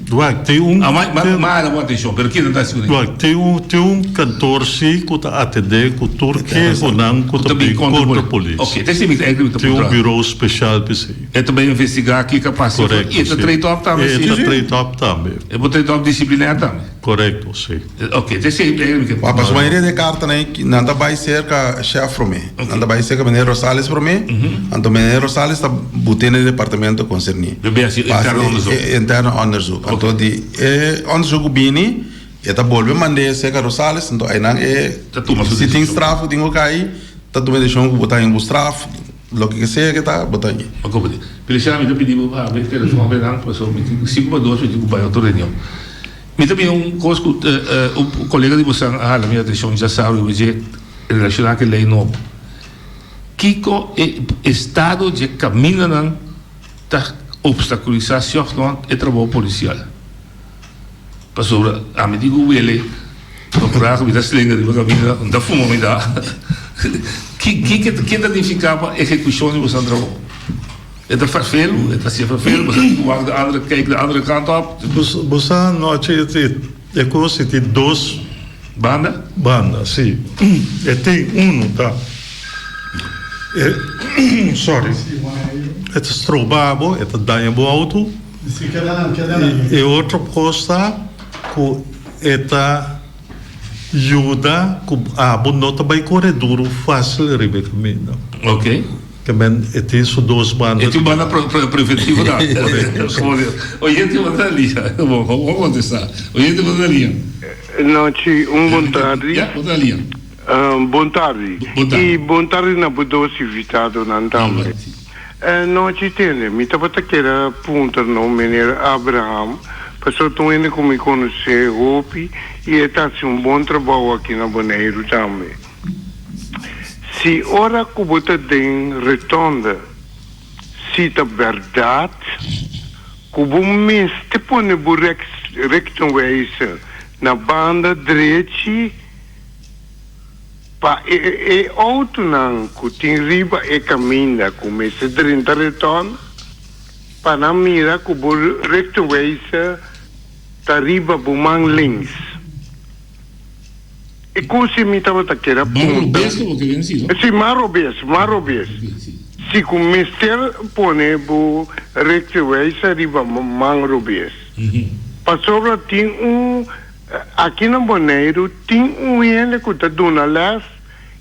Wak, tin un. A ma ma hala bo atenshon, pero kiko ta hasi kuné? Wak, tin un tin un kantor si ku ta atendé ku tur kehonan ku ta bin kontra polis. Ok, ta esei mi ta eigenlijk mi ta Tin un puntra. biro speshal p'esei. E ta bai investigá kiko a pasa. Korekto, I e ta si. trade op tambe, si? E ta trade op tambe. E por trade op disiplinair tambe? Korekto, si. Ok, ta esei eigenlijk mi ke Wak, pasobra mayoria di e kartanan ei nan ta bai serka shèf promé. Nan ta bai serka meneer Rosales promé, anto meneer Rosales ta but'é na e departamento konserní. Bebé hasi interno onderzoek. E interno onderzoek. Anto di e onderzoek ku bini, e ta bolbe mand'é serka Rosales, anto einan e Ta tuma su si tin desishon. straf ku tin ku kai, ta tuma e desishon ku bo ta haña bo straf, loke ke sea ke ta, bo ta haña. Ma komo di. Feliciano, mi ta pidi bo pa habri e telefòn pa nan, pasobra mi tin sinku pa dos mi tin ku bai otro reunion. Mi ta mira un kos ku un kolega di bosan a hala mi atenshon djasaru riba dje relashoná ku e lei nobo. Kiko e estado dje kamindanan ta opstakulisá si òf no e trabou polisial? Pasobra ami tin ku wele prokurá ku mi ta slenga riba kaminda, mi ta fuma mi ta. Ke ta nifiká pa ehekushon di bosan trabou? E ta fervelu, e ta hasié fervelu, bo sa tin ku wak de andere, kijk de andere kant op. Bo sa anochi e kos e tin dos Banda? Banda, si. E tin unu ta e sorry, e ta stroba bo, e ta daña bo auto. E otro kos ta ku e ta yuda ku abo no ta bai kore duru fásil riba e kaminda. Ok. Te men e tin su dos banda. E tin un banda preventivo ta. Oyente bo ta na liña. Bo bo contesta. Oyente bo ta na liña. Nochi, un bon tardi. Ya, bo ta na liña. Bon tardi. Bon tardi. I bon tardi na bo dos invitadonan tambe. Nochi tende, mi tabata kere a puntra no meneer Abraham, pasobra ta un hende ku mi konosé hopi i e ta hasi un bon trabou aki na Boneiru tambe. Si ora ku bo ta den retonde, si ta bèrdat ku bo mester pone bo richtingwijzer na banda drechi pa e e outonan ku tin riba e kaminda ku mester drenta retonde, pa nan mira ku bo richtingwijzer ta riba bo man links. E ku si mi tabata kere a Man punta. robes ku bo kere si, no? Si, man robes, man robes. Si ku mester pone bo rechterwijzer riba man robes. Pasobra tin un, aki na Boneiru tin un hende ku ta duna les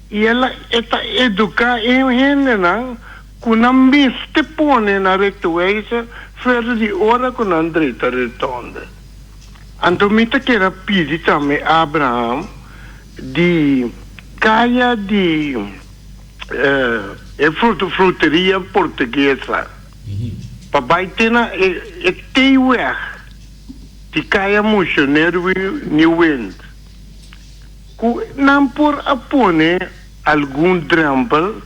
i el a, e ta eduká e hendenan ku nan mester pone nan rechterwijzer verder di ora ku nan drenta rotonde. Anto mi ta kere pidi tambe Abraham di kaya di e fruteria portuguesa pa bai te na e T-weg di kaya Motioneer Nieuwind ku nan por a pone algun drempel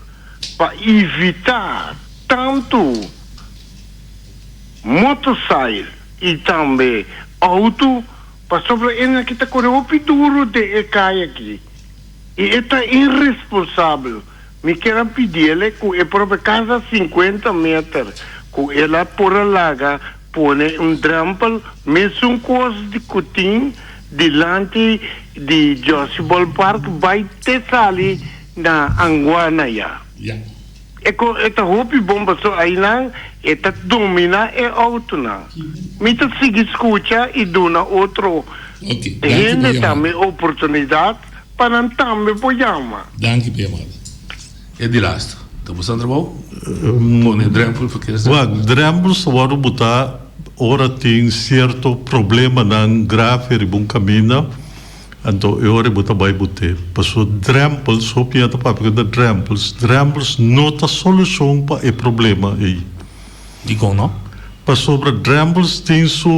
pa evita tantu motorsail I tambe auto, pasobra e nan ki ta kore hopi duru den e kaya aki i e ta irresponsabel. Mi kier a pidiele ku e probe kada sinkuenta meter ku el a por a laga pone un drempel, mesun kos di ku tin dilanti di Jossy Ballpark bai te sali na Anguana ya. E ko e ta hopi bon paso ainan e ta domina e autonan. Mi ta sigui scucha y duna otro Ok, danki pa hende yamada. tambe oportunidad pa nan tambe por yama. Danki pa yamada. E di laatste. Ta bo san trabou? Pone drempel verkeersdrempel. Wak, drempels ta wòrdu botá ora tin sierto problemanan grave riba un kaminda. Anto e ora bo ta bai bo te. Paso drempels, hopi hende ta papia ku ta drempels, drempels no ta solushon pa e problema ei. Dikon no? Pasobra drempels tin su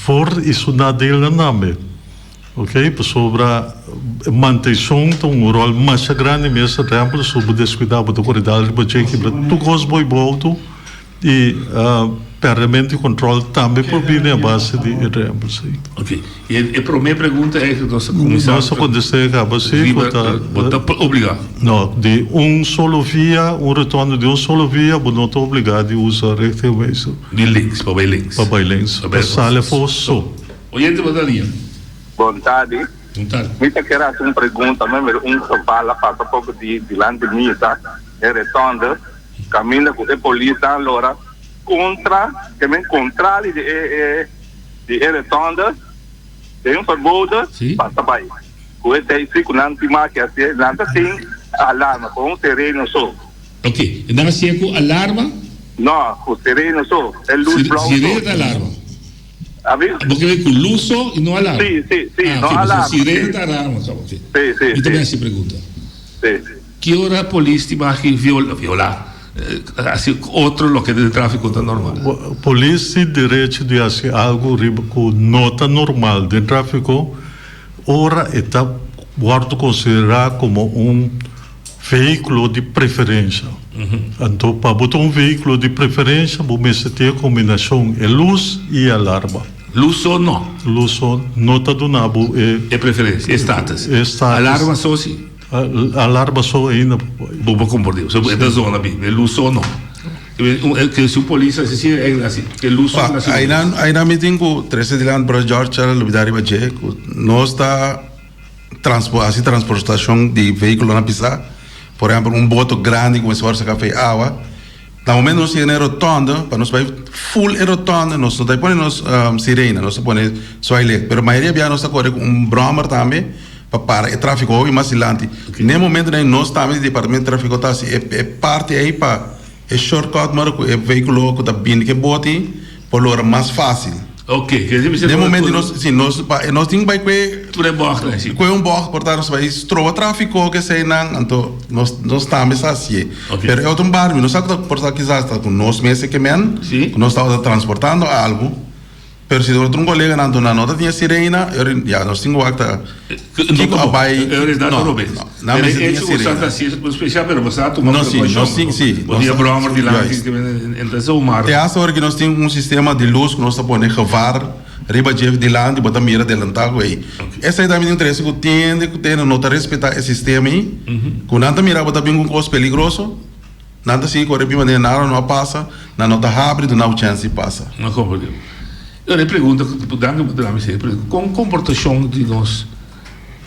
voor i su nadeelnan tambe. Ok, pasobra. Mantenshon ta un ròl masha grandi mes rèmpel so bo deskuidá bo ta kore dal riba dje kibra tur kos bo i bo outo i pèrdemento di kontròl tambe por bini a base di e rèmpel si. Ok, i e promé pregunta e ku nos a kuminsá. Nos a kontest'é e kaba si ku ta. Bo ta obligá. No, di un solo via, un rotonde di un solo via bo no ta obligá di usa richtingwijzer. Di links, pa bai links. Pa bai links, pa sali afó so. Oyente bo ta liña. Bon tardi. Mi ta kier haci un pregunta, mi mira un geval a pasa poco di dilanti misa den rotonde caminda cu e polisnan lora contra ke men contrali di e di e rotonde den verboden pasa bay cu esey si cu nan tin maki haci nan ta tin alarma con un sereno so. Ok, e nan haci'e cu alarma? No, cu sereno so, e luz blauw so. Sirena ta alarma? Abi? Bo ke bay ku lus so i no alarma? Sí, sí, sí, ah, no ok, alarma. Sirena ta alarma kaba, ok. Sí, sí, Mi ta sí. hasi pregunta. Sí. Ki ora polis tin baki viola, viola, hasi otro loke den trafiko ta normal? Polis tin derecho di hasi algo riba ku no ta normal den trafiko ora e ta wòrdu konsiderá komo un Vehíkulo di preferensha. Anto pa bo ta un vehíkulo di preferensha bo mester tin e kombinashon e lus i e alarma. Lus so no. Lus so no ta duna bo e. E preferensha, e status. E status. Alarma so si. Alarma so ainda bo por komport'é. So e ta zona bin. E lus so no. Ke si un polis hasi si e hasi e lus so na si. Ainan ainan mi tin ku trese dilanti brother George a lubida riba dje ku nos ta. Transpo hasi transportashon di vehíkulonan pisá, por ehèmpel un boto grandi ku mester wòrdu saká for e awa. Na momento nos yega na e rotònde, pa nos bai ful e rotònde nos no ta pone nos sirena, nos ta pone zwaailicht. Pero mayoria bia nos ta kore ku un bròmer tambe pa para e tráfiko hopi mas dilanti. Na e momentonan ei nos tambe di departamento di tráfiko ta hasi e parti ei pa e shortcut mora ku e vehíkulo ku ta bini ku e boti por logra mas fásil. Ok, ke si Den momento nos, si nos pa nos tin bai kue Tur e bògt si. Kue un bògt por ta nos bai stroba trafiko ke eseinan anto nos nos tambe sa hasié. Ok. Pero e otro bar mi no sa ku ta por ta kisas ta ku nos mes e ke men Si. ku nos tabata transportando algu pero si otro un koleganan anto nan no ta tin e sirena e ora ya nos tin ku wak ta kiko a bai E ora es no no robes. no nan Pero mester e tin e hecho ku sirena. sa ta hasié spesial pero bo sa tuma No si prekoushon. nos tin si Bo tin e bròmer dilanti Juist. ke men entonces un mar. Te hasta ora ki nos tin un sistema di lus ku nos ta pone gevaar riba dje dilanti bo ta mira delantá ku ei. Esei tambe tin un trese ku tende ku tende no ta respetá e sistema ei, ku nan ta mira bo ta bin ku un kos peligroso, nan ta sigui kore bin manera nada no a pasa, nan no ta habri duna bo chèns di pasa. No komprendé. E pregunta ku danki bo duna mi esei pregunta, kon komportashon di nos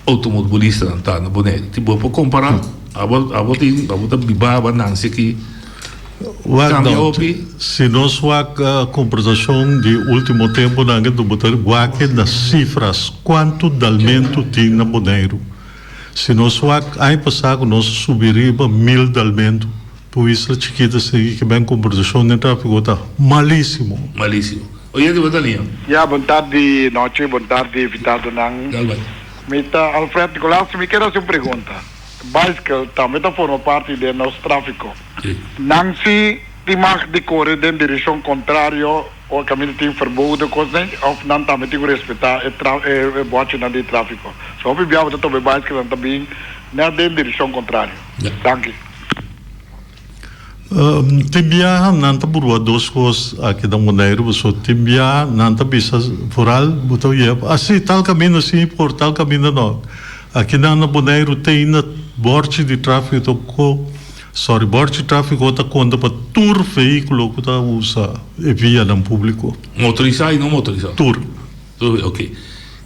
outomobilistanan ta na Boneiru? Bo por kompará? Abo abo tin abo ta biba abo a nanse aki. Wak Kambia no, hopi? si nos wak komportashon di ultimo temponan ke bo ta wak na sifras kuantu dalmentu tin na Boneiru. Si nos wak aña pasá ku nos a subi riba mil dalmentu, pa un isla chikito asina ke ben komportashon den trafiko ta malisimo. Malisimo. Oyente bo ta liña. Ya, bon tardi nochi, bon tardi invitadonan. Dal bai. Mi ta Alfred Nicolaas, mi kier hasi un pregunta. Bicycle tambe ta forma parti den nos trafiko. Si. Nan si tin mag di kore den direkshon kontrario o kaminda tin verboden kosnan of nan tambe tin ku respetá e tra e bòchinan di trafiko? So hopi bia bo ta topa e bicycle nan ta bin nèt den direkshon kontrario. Ya. Danki. Tin biaha nan ta burua dos kos aki na Boneiru pasobra tin biaha nan ta bisa vooral bo ta oye asi tal kaminda si por tal kaminda no. Aki nan na Boneiru te ainda bòrchi di trafiko ta ko sorry bòrchi di trafiko ta konta pa tur vehikulo ku ta usa e vianan públiko. Motorisá i no motorisá? Tur. Tur, ok.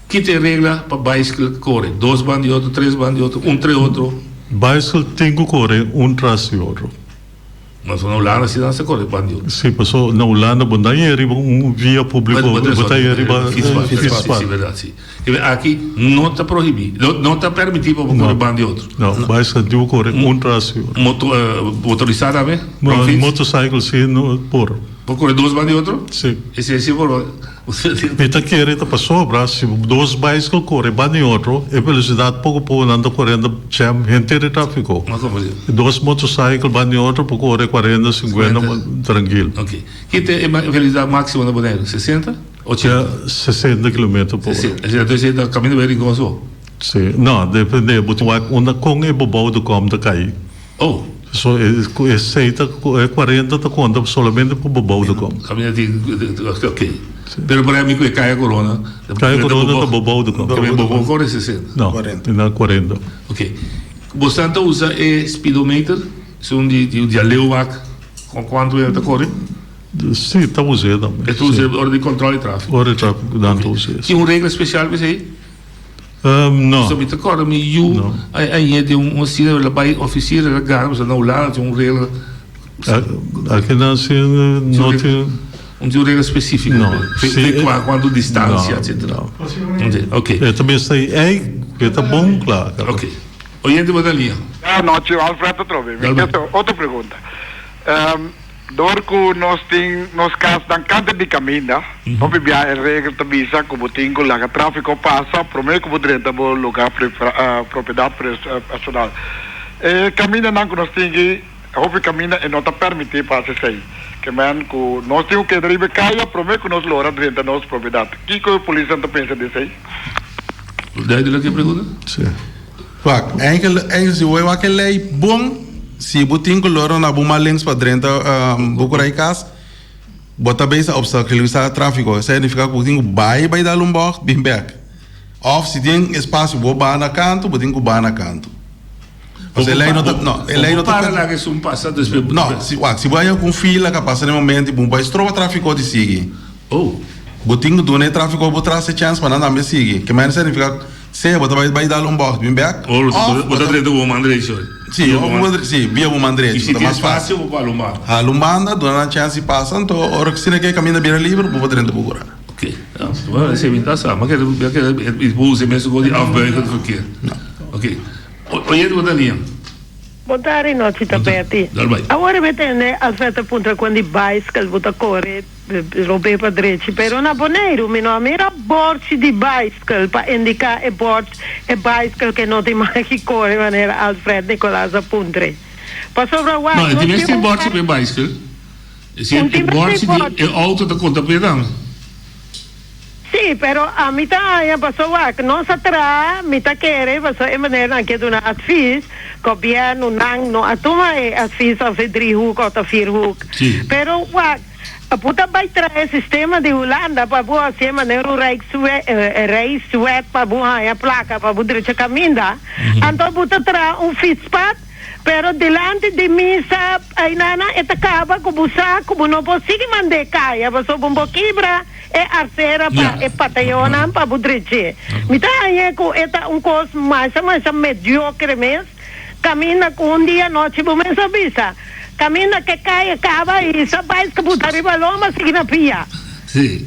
Ki ta e regla pa baiskel kore? Dos ban di otro, tres ban di otro, un tre otro? Baiskel tin ku kore un tras di otro. Mas na Hulanda si nan sa kore ban di otro. Si, paso na Hulanda bo no yega riba un via públiko, bo ta yega riba fietspad. Si, bèrdat, si. Aki no ta prohibí, no ta permití pa bo kore ban di otro. No, baiskel tin ku kore un tras di otro. Motorisá tambe? Motorcycle si no por. Por kore dos ban di otro? Si. Esei si por. Mi ta kere ta pasobra si dos baiskel kore ban di otro e velosidat poko poko nan ta korenta jam henter e trafiko. Dos motorcycle ban di otro por kore kuarenta sinkuenta trankil. Ok. Ki ta e velosidat maksimo na Boneiru? Sesenta? Ochenta? Sesenta kilometer por ora. Sesenta. Entonces ta kaminda bai Rincon so? Si, no, depende, bo tin wak unda kon e bebouw de kom ta kai. Oh. So esei ta e 40 ta konta solamente pa bebouw de kom. Kaminda tin, ok. Pero por ehempel mi ku e Kaya Corona. Kaya Corona ta bebouw de kom. Kaminda bebouw de kom e 60. No, na 40. Ok. Bosan ta usa e speedometer, esun di di aleu wak kon kuantu e ta kore? Si, ta us'é tambe. E ta us'é ora di kòntròl di tráfiko? Ora di tráfiko nan ta us'é. Tin un regla spesial pa esei? No. Pasobra mi ta kòrda mi yu a hañ'é den un asina, el a bai ofisina, el a gana, pasobra na Hulanda tin un regla. Akinan si no tin. No tin un regla spesífiko. No. Di kuantu distansia, etcetera. No. Ok. E ta mester ei, e ta bon kla. Ok. Oyente bo ta liña. Anochi, Alfred atrobe. Mi ke haci otro pregunta. Dor ku nos tin nos kasnan kanta di kaminda, hopi bia e regel ta bisa ku bo tin ku laga tráfiko pasa promé ku bo drenta bo lugá propiedat personal. E kamindanan ku nos tin aki, hopi kaminda e no ta pèrmití pa hasi esei. Ke men ku nos tin ku keda riba e kaya promé ku nos lora drenta nos propiedat. Kiko e polisnan ta pensa di esei? Duidelijk e pregunta? Sí. Wak, eigenlijk, eigenlijk si bo wak e lei bon, si bo tin ku lora na bo man links pa drenta bo kurai kas, bo ta bezig obstaculisá tráfiko. Esei signifiká ku bo tin ku bai bai dal un bògt bin bèk. Òf si tin espasio bo baha na kantu, bo tin ku baha na kantu. Pasobra e lei no ta, no, e lei no ta. Bo para laga esun pasa despues. No, si, wak, si bo haña ku un fila ka pasa na e momento i bo bai stroba tráfiko di sigui. Oh. Bo tin ku duna e tráfiko bo tras e chèns pa nan tambe sigui. Ke manera signifiká Sea bo ta bai bai dal un bocht bin bek. Of bo ta drenta bo man drechi hoy. Si, of bo ta si, via bo man drechi. I si tin espacio bo por hala un banda. Hala un banda, duna nan chance di pasa, anto ora ku asina ke kaminda bira liber bo por drenta bo kura. Ok, bueno esei mi ta sa, mi a kere mi a kere bo usa e mesun kos di afbuigend verkeer. Ok, oyente bo ta liña. Bon tardi nochi ta Betty. Awor mi tende Alfred ta puntra con di bicycle bo ta core Robé pa drechi, pero na Boneiru mi no a mira bordchi di baiskel pa indiká e bord e baiskel ke no tin magi kore manera Alfred Nicolaas a puntr'e. Pasobra wak No, e no tin tin mester un bordchi pa e baiskel. Si Un e tin mester bordchi di bordchi. e outo ta konta p'e tambe. Sí, pero ami ta haña paso wak nos a traha, mi ta kere paso e manernan ke duna advies, gobièrnunan no a tuma e advies of e driehoek of ta vierhoek. Sí. Pero wak, bo ta bai traha e sistema di Hulanda pa bo hasié manera un rijkswet, rijswet pa bo haña plaka pa bo drecha kaminda, anto bo ta traha un fietspad, pero dilanti di misa ainana e ta kaba ku bo sa ku bo no por sigui mand'é kaya pasobra bo kibra. E arsera pa e patayonnan pa bo dreché. Mi ta hañ'é ku e ta un kos masha masha mediokre mes, kaminda ku un dia anochi bo mes a bisa, kaminda ke kai e kaba i sa bai skaputa riba loma sigui na pia. Sí.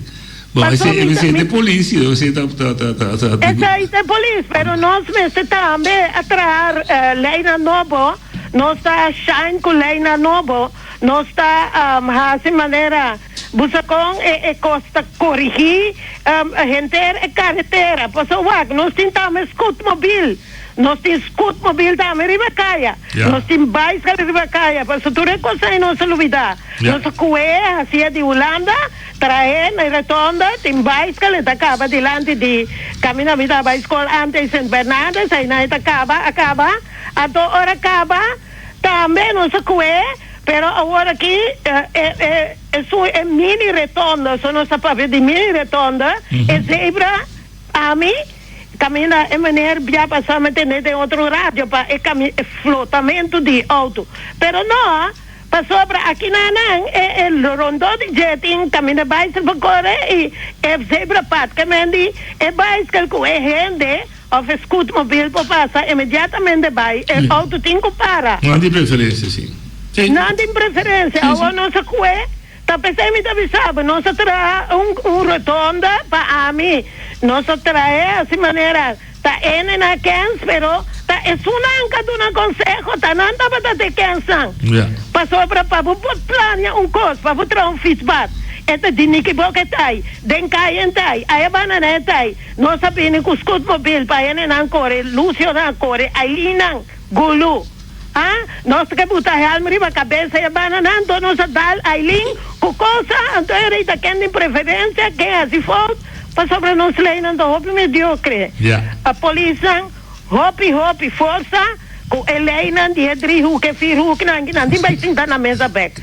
Bon, Paso esei mi ta esei mi ta e polis, si, esei ta ta ta ta ta Esei ta e polis, pero nos mester tambe a traha leynan nobo, nos ta shine ku leynan nobo, nos ta hasi manera. Busa kon e e kos ta korigí henter e karetera. Pasobra wak, nos tin tambe scootmobiel. Nos tin scootmobiel tambe riba kaya. Nos tin baiskel riba kaya. Pasobra tur e kos ei nos a lubidá. Nos a ku'é hasia di Hulanda, traé na e rotonda, tin baiskel, e ta kaba dilanti di kaminda mi ta bai skol ante Sint Bernardus, einan e ta kaba, a kaba. Anto ora kaba, tambe nos a ku'é. Pero awor aki e esun e mini retonda, so nos ta papia di mini retonda, e zebra ami caminda e meneer bia pasa mi tende den otro radio pa e cami e flotamento di auto. Pero no, pasobra aki na nan e e rondó di dje tin caminda bicycle pa core y e zebra pad ke men di e bicycle cu e hende Of e scootmobiel por pasa inmediatamente bai, e auto tin cu para. Nan tin preferencia, si. Si. Nan tin preferencia. Awor nos a cue, ta pesey mi ta bisa bo, nos a traha un un rotonda pa ami, nos a trahe asi manera ta ene na kens, pero ta esunnan ka duna conseho, ta nan tabata te kensnan. Ja. Pasobra pa bo por plania un cos, pa bo traha un fietsbad, e ta di niki boca e tai, den caya en tai, aya banda nan e tai. Nos a bini ku scootmobiel pa hendenan kore, Lucionan kore, Ailinan, Gulu. Ha? Nos ta ke buta helm riba kabesa e bananan, anto nos a dal Ailin ku kosa, anto e rei ta ken tin preferensia, ken hasi fout. Pasobra nos leynan ta hopi mediocre. A polisnan hopi hopi forsa cu e leynan di e driehoek e vierhoeknan aki nan tin bay sinta na mesa bek.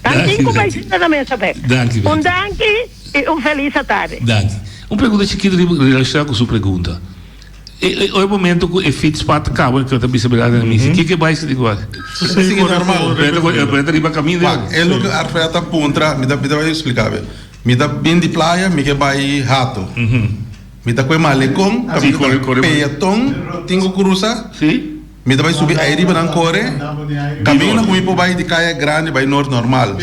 Nan tin cu bay sinta na mesa bek. Un danki y un feliz atardi. Danki. Un pregunta chikito riba relaciona cu su pregunta. E e momento cu e fietspad caba cu ta bisa berdad na misi kiko e bai sinti cu bai? Sigui normal. Pero ta riba caminda. Wak, e loke Arfred ta puntra mi ta mi ta bai explica be. Mi ta bin di playa mi ke bai Hato. Mi ta koe Malecon caminda ta peaton tin cu crusa. Mi ta bai subi ai riba nan kore caminda cu mi por bai di Caya Grandi bai Noord normal.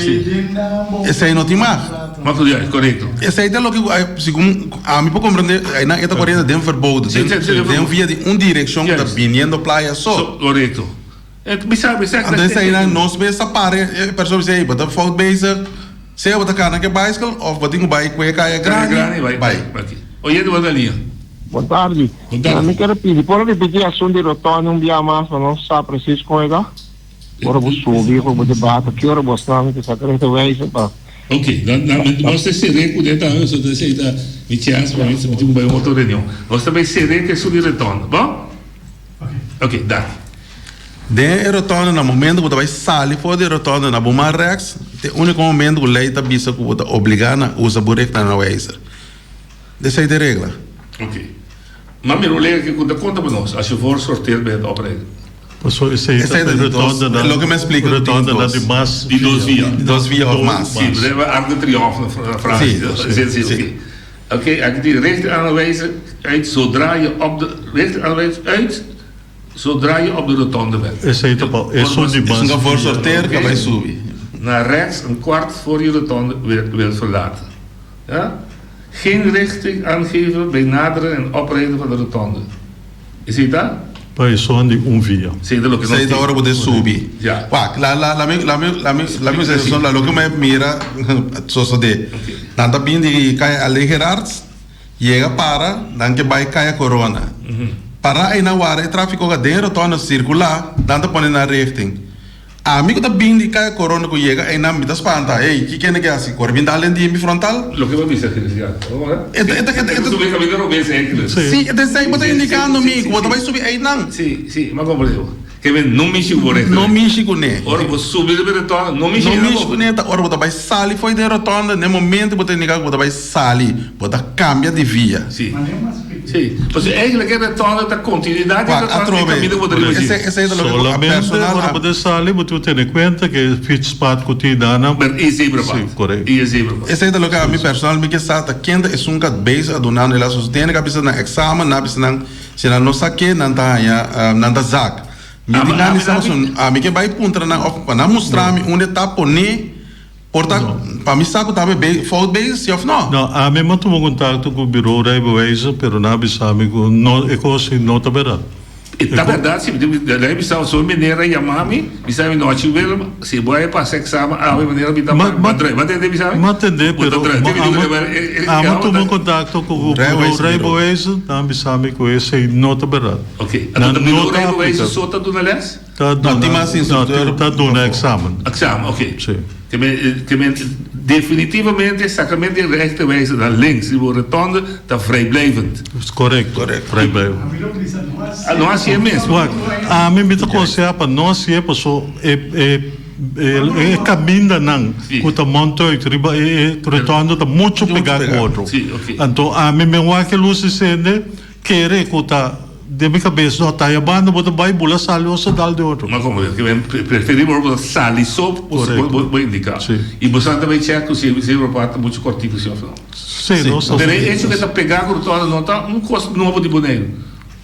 Esey no tin mag. Esey ta loke segun ami por comprende ai nan e ta corriendo den verboden den via di un direccion cu ta biniendo playa so. Anto esei nan nos mes ta para e persona bisa ey bo ta fout bezig sea bo ta kana ku e baiskel of bo tin ku bai ku e kaya grandi bai. Oyente bo ta liña. Bon tardi. Mi ker pidi por ripiti asun di rotonde un bia mas pa nos sa precies kon e ta? Ora bo subi ora bo debata ki ora bo snan ta sa kere ta wijzer pa. Ok, dan nos ta ser'é ku den tambe pasobra esei ta mi chèns pa mi tin ku bai un otro reunion. Nos ta bai ser'é ku esun di rotonde, bon? Ok, danki. Den e rotonde na momento ku bo ta bai sali for di e rotonde na bo man rèks, ta e úniko momento ku lei ta bisa ku bo ta obligá na usa bo richtingaanwijzer. Esei ta e regla. Ok. Ma mira un lei aki ku ta konta pa nos, als je voor sorteert bij het oprijden. Paso esei ta Esei ta e di dos, rotondenan, loke mi a splika ku tin rotondenan dos. di mas Di dos via. via. Di dos via òf mas. Si, bo ta Arc de Triomphe na Fransia. Si, Si, si, si. ok. Oké, aki tin richtingaanwijzer uit zodra je op de richtingaanwijzer uit zodra je op de rotonde bent. Esei ta pa esun di mas Esun ta voor via. sorteer ka bai subi. Naar rechts een kwart voor je rotonde weer wilt verlaten. Ja? Geen richting aangeven bij naderen en oprijden van de rotonde. Esei ta? Pa esun di un via. Esei ta loke nos Esei ta tin. ora bo ta subi. Ja. Wak, la la la mi la mi la mi la mi bisa esun la loke mi mira sosode. Nan ta bin di Kaya Ale Gerards, yega para, nan ke bai Kaya Corona. Para einan wara e trafiko ka den rotonde sirkulá, nan ta pone nan richting. Ami ku ta bin di Kaya Corona ku yega einan mi ta spanta, hey, ki kende ke hasi? Kore bin dal den di mi frontal? Loke bo bisa Christian. E ta e ta e ta E ta subi kaminda robes ei, Chris. Si, e ta esei bo ta indikando mi ku bo ta bai subi einan. Si, si, mi a komprende bo. Ke men no mishi ku bo recht. No mishi kuné. Ora bo subi riba e rotonde, no mishi No einan mishi bo. kuné ta ora bo ta bai sali fo'i den rotonde, den momento bo ta indiká ku bo ta bai sali, bo ta kambia di via. Si. Si. Pasobra eigenlijk e rotonde ta kontinuidat di e Wak, rotonde atrobe, e kaminda ku bo ta riba dje. esei esei ta loke ku a Solamente personal ora a. bo ta sali bo tin ku tene kuenta ku e fietspad ku tin dana. Ber e zebrapad. Si, korekto. E zebrapad. Esei ta loke ami personal mi ke sa ta ken ta esun ku a bezig a dunando e las sostene ku a bisa nan eksamen, nan a bisa nan Si nan no sa ke nan ta haña, nan ta zak. Mi di nan di sa pasobra ami ke bai puntra nan of pa nan mustra mi unda ta pone por ta pa mi sa ku ta be fout bezig si of no. No, ami a tuma kontakto ku Bureau Rijbewijzen pero nan a bisa mi ku no e kos ei no ta bèrdat. E ta bèrdat si, nan a bisa so meneer a yama mi, bisa mi nochi Willem si bo a pasa examen awe meneer mi ta bo drui, bo a tende bisa mi? Mi a tende pero ami a tuma kontakto ku Bureau Rijbewijzen nan a bisa mi ku esei no ta bèrdat. Ok, anto ta Bureau Rijbewijzen so ta duna les? Ta duna, no, ta duna examen. Examen, ok. Si. Ke men, ke men definitivamente exactamente e rechterwijzer naar links di bo rotonde ta vrijblijvend. Correcto, Correcto. vrijblijvend. Ah, no hasi e mes. Wak, ami mi ta conseha pa no hasi e paso e e e camindanan Si. cu ta mont uit riba e e rotonde ta mucho Mucho pega cu pega. otro. Si, ok. Anto ami mi wak e luz di cende Kere ku ta den mi kabes no ta yabando bo ta bai bula sali oso dal di otro. Ma komo ke men preferi bo bo sali so bo bo indica. Si. I bo sa ta bai check ku si si ropa ta muchu kortiku si of no. Si nos ta. Pero e hecho ke ta pega ku rotonda no ta un kos nobo di Boneiru.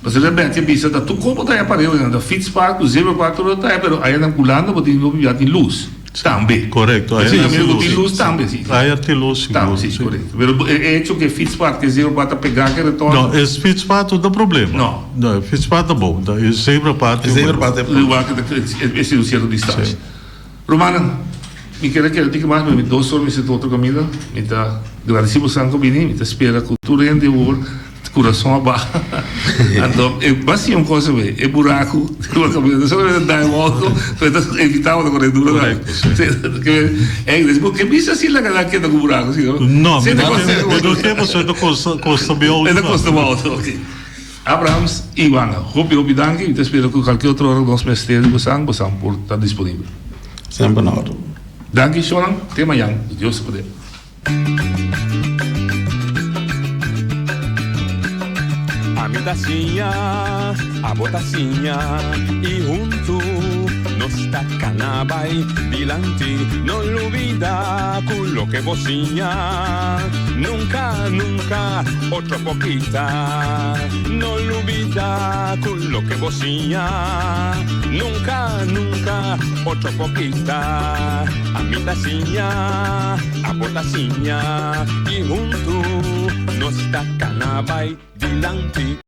Pasobra e bènchi a bisa ta tur kon bo ta haya pareu nan ta fietspad ku zebrapad tur ta haya pero aya nan Hulanda bo tin bo ya tin lus. Tambe. Correcto. Ahí sí, amigo, tin luz tambe, sí. Ahí tin luz, sigur. Tambe, sí, correcto. Pero e hecho que fietspad, que zebrapad ta pegá que retorno. No, e fietspad no ta problema. No. No, e fietspad ta bon. E zebrapad. E zebrapad ta problema. E si un cierto distancia. Sí. Rumannan, mi kere kere tiki mas, pero mi dos or mi sinta otro caminda. Mi ta gradeci bosan cu bini. Mi ta spera cu tur hende hoor. Kurason a baha. Anto e basiña un cosa be, e buraku riba kaminda. So e ta dai auto, so e ta evitá bo ta kore duro dai. Ey, des bo ke bisa si laga nan keda ku buraku si no? No, mi no tin, mi no tin pasobra e ta kosta, kosta mi auto. E ta kosta bo auto, ok. Abrahams y Wanga, hopi hopi danki. Mi ta spera ku kalke otro ora ku nos mester di bosan, bosan por ta disponibel. Semper na orde. Danki shownan, te mañan, Dios ta poder. Ami ta siña, abo ta siña y huntu nos ta cana bay dilanti. No lubida cu loke bo siña nunca, nunca otro por kita. No lubida cu loke bo siña nunca, nunca otro por kita. Ami ta siña, abo ta siña y huntu nos ta cana bay dilanti.